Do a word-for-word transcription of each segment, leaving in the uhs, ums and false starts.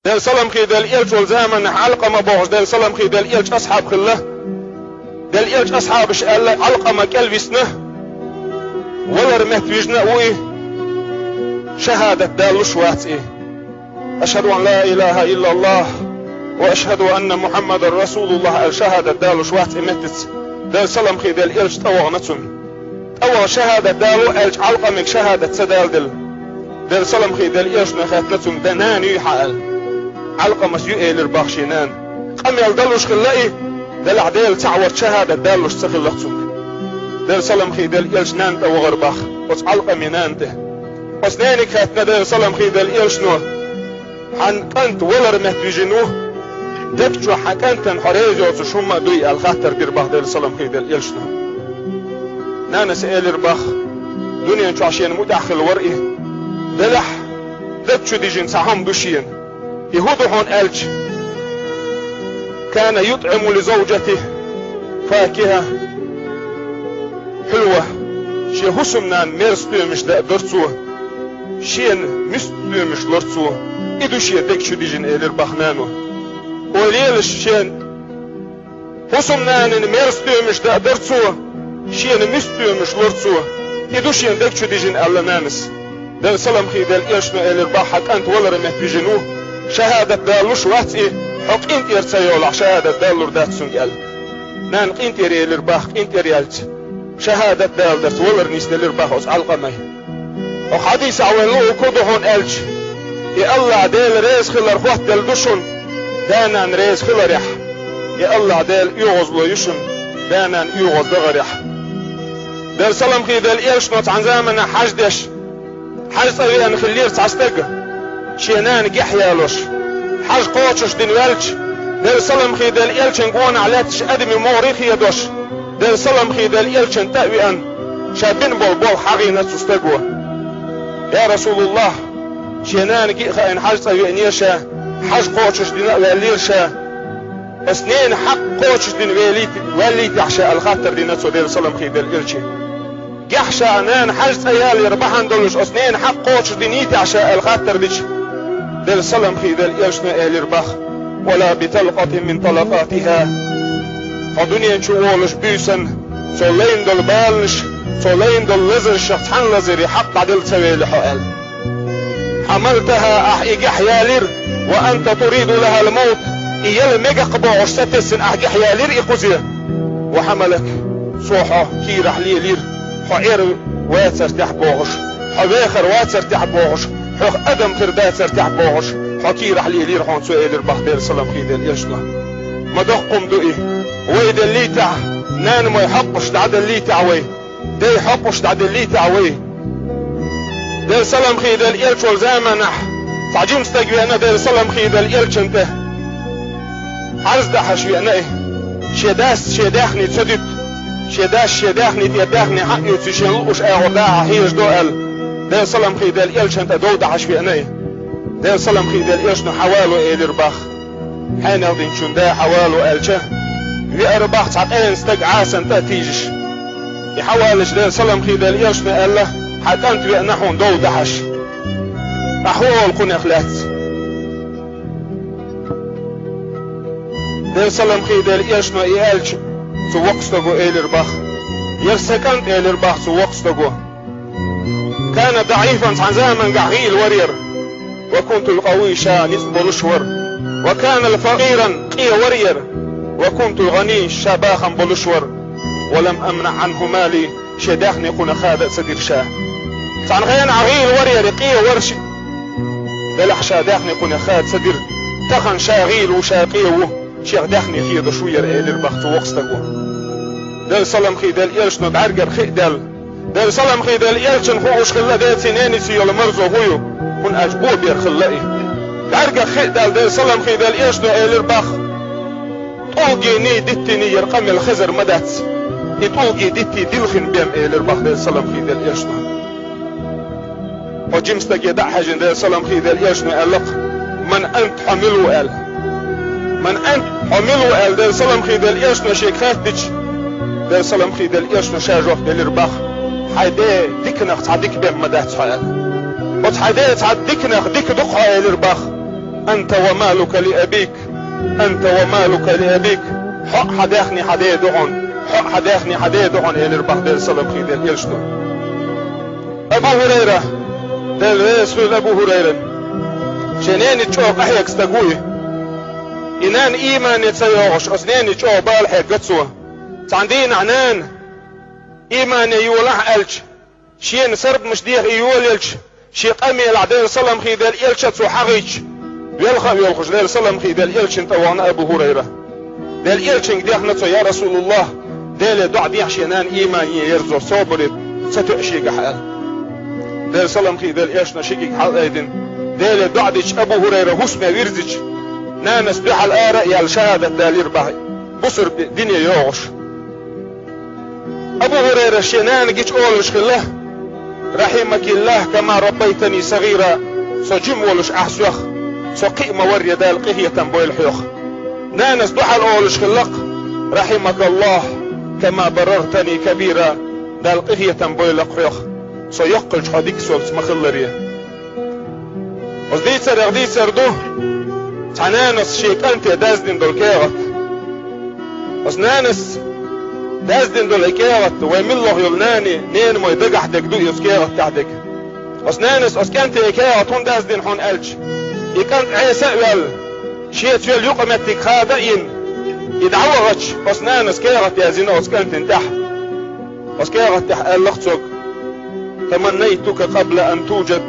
Делан салам хийла элча волу заманахь Ӏалкъама бохуш Делан салам хийла элчан асхьаб хилла. Делан элчан асхьабаша аьлла, Ӏалкъама кӀел висна, валар метта вижина а ву и, шахӀадат далуш вац и. «Ашхьаду ан ла илахьа иллаллахь ва ашхьаду анна Мухьаммадан расулуллахь», аьлла шахӀадат далуш вац и меттаца. Делан салам хийла элча тӀевахана цунна. ТӀеваха шахӀадат дало аьлча, Ӏалкъамига шахӀадат ца даладелла. Делан салам хийла элчано хаьттина цуьнга: «Дан нана юй хьан?» аьлла. Ӏалкъамас ю элира бах шен нана. Къамел далуш хилла и, делахь Делан цхьаъ варца шахӀадат далуш ца хилла цуьнга. Делан салам хийла элчан нана тӀевахара бах оцу Ӏалкъамин нана тӀе. Оцу нене хаьттина Делан салам хийла элчано: «Хьан кӀант валар метта вижина ву, дег чохь хьан кӀантана хьо реза йоцуш хӀумма а дуй?» аьлла хаттар дира бах Делан салам хийла элчано. Нанас элира бах: «Дуьнен чохь шена муьтӀахь хилла вара и. Делахь, дег чу дижина цхьа хӀума ду шена. И хӀун ду хьуна?» аьлча: «Кана ютӀиму ли завжатихи факихьа хьулва». Шен хӀусамнана мерза стоьмаш даа дара цо, шена муьста стоьмаш лора цо. И ду шен дег чу дижина, элира бах нано. Ойла елаш, шен хӀусамнанана мерза стоьмаш даа дара цо, шена муьста стоьмаш лора цо. И ду шен дег чу дижина, аьлла нанас. Делан салам хийла элчано элира бах: «Хьан кӀант валар метта вижина ву, шахӀадат далуш вац и, хьо къинтӀера ца йолахь, шахӀадат далур дац цуьнга», аьлла. Нана къинтӀера елира бах, къинтӀера яьлча, шахӀадат даларца валар нисделира бах оцу Ӏалкъамин. Оха хьадисехь вайн луург хӀун ду хьуна аьлча: «И АллахӀ Дела реза хилар хӀоттаделла ду шуна, да-нана реза хиларехь. И АллахӀ Делан оьгӀазло ю шуна, да-нана оьгӀаздахарехь». Делан салам хийла элчано цхьана заманахь хьаж деш, хьаж цӀа веана хиллера цхьа стаг, шен нана гехь ялош. Хьаж кхочуш дина ваьлча, Делан салам хийла элчан гонахь лаьтташ адамийн могӀарий хедош, Делан салам хийла элчанна тӀе а веана, ша бина болу болх хьахийна цу стага: «Я Расулаллахь, шен нана гиъ хаийна хьаж цӀа веанера ша, хьаж кхочуш дина а ваьллера ша. Ас ненан хьакъ кхочуш дина велийта-, ваьллийтехь ша», аьлла хаттар дина цо Делан салам хийла элчане. Гехь ша нана хьаж цӀа ялор бахьана долуш ас ненан хьакъ кхочуш динийтехь ша аьлла хаттар дича, Делан салам хийла элчано элира бах: «Ва ла би талкъатин мин талакъатихьа». Хьо дуьнен чу волуш буьйсанна, цо лайна долу баланаш, цо лайна долу лазаршах цхьана лазаре хьакъ дӀаделла ца вели хьо аьлла. «Хьамалтахьа», ахь и гехь ялира, «ва анта туриду лахьал мавт», и яла мегакх бохуш сатесна ахь гехь ялира и кхузе. «Ва хьамалак», цо хьо кийрахь лелийра, хьо Ӏер вацар тӀехь бохуш, хьо вехар вацар тӀехь бохуш, хьох адам хир дацар тӀехь бохуш, хьо кийрахь лелийра хьуна цо, элира бах Делан салам хийла элчано. Ма доккха хӀума ду и. Вай деллийтахь, нанамой хьокъуш дӀаделлийтахь вай, дайн хьокъуш дӀаделлийтахь вай. Делан салам хийла элча волу заманахь цхьа жима стаг веана Делан салам хийла элчанна тӀе. Хьарз дахьаш веана и. Шен дас шен даьхни ца дуьту. Шен дас шен даьхни тӀера даьхни хьаъ юьйцу, шен лууш агӀор дахьа хьежадо аьлла, Делан салам хийла элчанна тӀе дов дахьаш веана и. Делан салам хийла элчано хьавало элира бах. Хьенал динчун да хьавало аьлча, веара бах цхьа къена стаг Ӏасан тӀе а тийжаш. И хьаваллачу Делан салам хийла элчано аьлла: «Хьан кӀант веана хьуна дов дахьаш. Ахь хӀун олу кхунах лаьцна?» Делан салам хийла элчано и аьлча, цу воккха стага элира бах: «Яра сан кӀант», элира бах цу воккха стага. «Кана даӀифан», цхьана заманахь гӀийла варера. «Ва кунту къавий», ша ницкъ болуш вара. «Ва кана факъиран», къе варера. «Ва кунту гӀаний», ша бахам болуш вара. «Ва лам амнаӀ Ӏанху мали», шен даьхни кхунах хада а ца дира ша. Цхьана хенахь гӀийла варера, къе вара ши-, делахь ша даьхни кхунах хада ца дира. Тахана ша гӀийла ву, ша къе ву, шех даьхни хедош ву яра, элира бах цу воккха стага. Делан салам хийла элчано бӀаьргара хи а даьлла, Делан салам хийла элчанна хууш хилла деций, ненаций йолу марзо хӀун ю, хӀунда аьлча бо бер хилла и. БӀаьргах хи а даьлла, Делан салам хийла элчано элира бах: «ТӀулгий, диттиний яра къамел хезар ма дац. И тӀулгий, диттий дилхина бен», элира бах Делан салам хийла элчано. Оцу жима стаге дӀа а хьаьжжина, Делан салам хийла элчано аьлла-кх: «Ман ант, хьо мила ву?» аьлла. «Ман ант, хьо мила ву?» аьлла, Делан салам хийла элчано шега хаьттича, Делан салам хийла элчано ша жоп делира бах: «Хьайн ден диканах цхьа дика бен ма дац хьо», аьлла. «Оцу хьайн ден цхьа диканах дика ду-кх хьо», элира бах. «أنت ومالك لأبيك، أنت ومالك لأبيك». Хьо а хьан даьхни хьан ден ду хьуна, хьо а хьан даьхни хьан ден ду хьуна, элира бах Делера салам хийла элчано. Абу ХӀурайра, Дела реза хуьлда Абу ХӀурайрана, шен ненан чӀогӀа къахьега стаг ву и. И нана иймане ца йогӀуш, оцу ненан чӀогӀа бала хьегна цо. Цхьана дийнахь нана иймане йолахь аьлча, шена сарбанаш деха и йолаелча, шен къамелехь Делера салам хийла элча цо хьагӀийча, велха а воьлхуш, Делера салам хийла элчана тӀе вахана Абу ХӀурайра. Делера элчанга дехна цо: «Я РасулаллахӀ, Деле доӀа дехьа шен нана иймане ерзо, собаре ца тоьа шегахь», – аьлла. Делера салам хийла элчано ши кӀиг хьалаайдина, Деле доӀа дича Абу ХӀурайра хӀусаме вирзича, нанас дуьхьал ара а яьлла шахӀадат далийра бах, бусалба дине йогӀуш. Абу ХӀурайрас шен нана гича олуш хилла: «رحمك الله كما ربيتني صغيرا». Со жима волуш ахь соьх, со кхиа ма-варра, Дала къинхетам бойла хьох. Нанас дуьхьал олуш хилла-кх: «رحمك الله كما بررتني كبيرا». Дала къинхетам бойла-кх хьох, со йоккхалча хьо дика соьца ма-хиллара. Оцу дийцарех дийцар ду цхьа нанас шен кӀанте даздина долу кехат. Оцу нанас даздина долу и кехат вайн милла йолу нани, ненамой дагахь дерг ду и оцу кехат тӀехь дерг. Оцу нанас оцу кӀанте и кехат хӀунда даздина хьуна аьлча, и кӀант Ӏеса а ваьлла, шеца йолу юкъаметтиг хада а йина, и дӀавахача, оцу нанас кехат язйина оцу кӀантана тӀехь. Оцу кехат тӀехь аьлла-кх цо: «تمنيتك قبل أن توجد».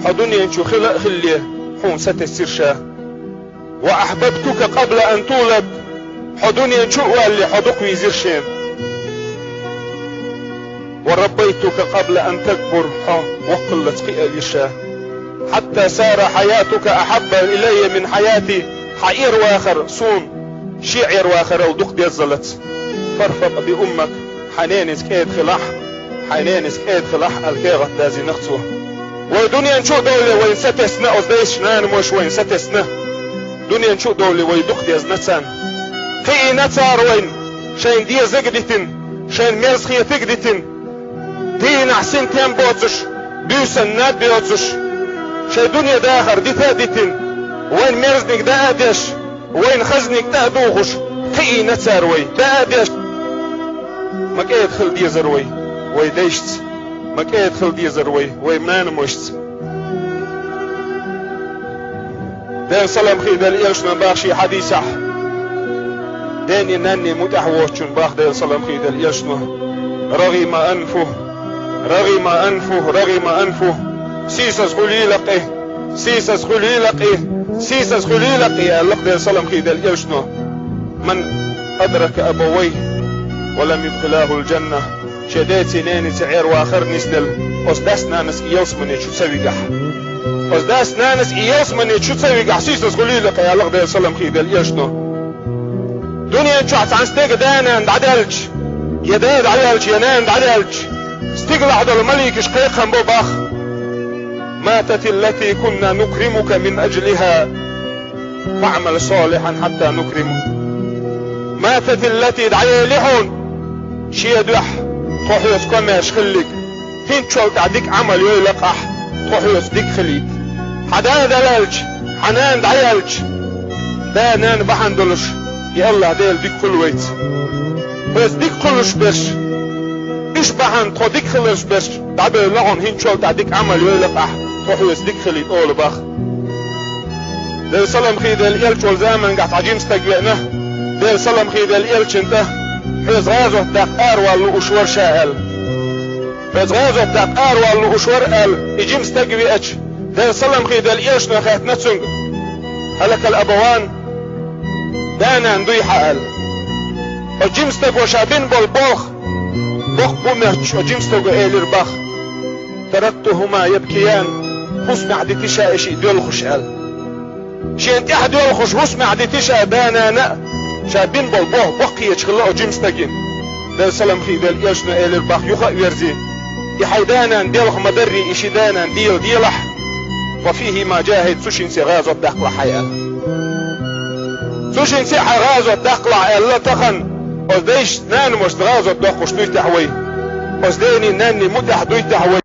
Хьо дуьнен чу хила а хилале, хьуна сатесира ша. «وأحببتك قبل أن تولد». Хьо дуьнен чу а валале, хьо дукха вийзира шена. «وربيتك قبل أن تكبر». Хьо воккхаллаца кхиавира ша. «حتى صار حياتك أحب إلي من حياتي». Хьан Ӏер-вахар суна шен Ӏер-вахарал дукха деззалц. «فارفق بأمك». Хьайн ненаца кӀеда хилахь, хьайн ненаца кӀеда хилахь аьлла кехат даздина-кх цо. Вай дуьнен чу а довлале вайна сатесна оцу дайша, нанамоша вайна сатесна. Дуьнен чу а довлале вай дукха дезна царна. Кхиийна цара вайна, шайна дезаг а дитина, шайна мерза хетаг а дитина. Дийнахь синтем боцуш, буьйсанна наб йоцуш, шайн дуьне дахар дита а дитина, вайна мерзаниг даа а деш, вайна хазаниг тӀе а духуш, кхиийна цара вай, даа а деш. Ма кӀеда хила дезара вай, вай дайшца, ма кӀеда хила дезара вай, вай нанамашца. Делера салам хийла элчано бах шен хьадисехь, дений нанний мутӀахь воцучунна бах Делера салам хийла элчано: «رغم أنفه، رغم أنفه، رغم أنفه». Сийсаз хуьлийла-кх и, сийсаз хуьлийла-кх и, сийсаз хуьлийла-кх и, аьлла-кх Делера салам хийла элчано: «من أدرك أبويه ولم يدخلاه الجنة». Шен деций, ненаций Ӏер-вахар нисделла, оцу дас-нанас и ялсамане чу ца вигахь. Оцу дас-нанас и ялсамане чу ца вигахь, сийсаз хуьлийла-кх и, аьлла-кх Делера салам хийла элчано. Дуьнен чохь цхьана стеган да-нана дӀадаьлча, я да дӀаяьлча, я нана дӀадаьлча, стигалахь долу маликаш кхайкхам бо бах: «ماتت التي كنا نكرمك من أجلها». «فاعمل صالحا حتى نكرمك». «ماتت التي», дӀаели хьуна шен дуьхьа тхо хьоьца комаьрша хиллиг, хӀинцачул тӀаьхьа дика Ӏамал йойла-кх ахь, тхо хьоьца дика хилийта. Хьан да далаьлча, хьан нана дӀаяьлча, да-нана бахьана долуш и АллахӀ Дела дика хуьлу вайца. Хьоьца дика хуьлуш берш, уьш бахьана тхо дика хиларш берш дӀабевлла хьуна, хӀинцачул тӀаьхьа дика Ӏамал йойла-кх ахь, тхо хьоьца дика хилийта», олу бах. Делера салам хийла элча волу замангахь цхьа жима стаг веана, Делера салам хийла элчана тӀе: «Хьоьца гӀазот даккха аравала лууш вара ша», – аьлла. «Хьоьца гӀазот даккха аравала лууш вара», – аьлла, и жима стаг веача, Делера салам хийла элчано хаьттина цуьнга: «هلك الأبوان؟» Да-нана дуй хьан аьлла. Оцу жима стага ша бина болу болх боккха бу моьттуш, оцу жима стага элира бах: «تركتهما يبكيان», хӀусамехь дити ша и шиъ доьлхуш аьлла. Шена тӀаьхьа доьлхуш хӀусамехь дити ша да-нана а, ша бина болу болх боккхаечу хилла оцу жима стагана. Делера салам хийла элчано элира бах юха а верзий: «И хьайн да-нана делха ма-дарра, и ши да-нана дела делахь, وفيهما جاهد, цу шинца гӀазот даккхалахь хьайн», – аьлла. «Цу шинца хьайн гӀазот даккхалахь», – аьлла, тахана оцу дайшца, нанамашца гӀазот доккхуш дуй техьа вай? Оцу дений, нанний мутӀахь дуй техьа вай?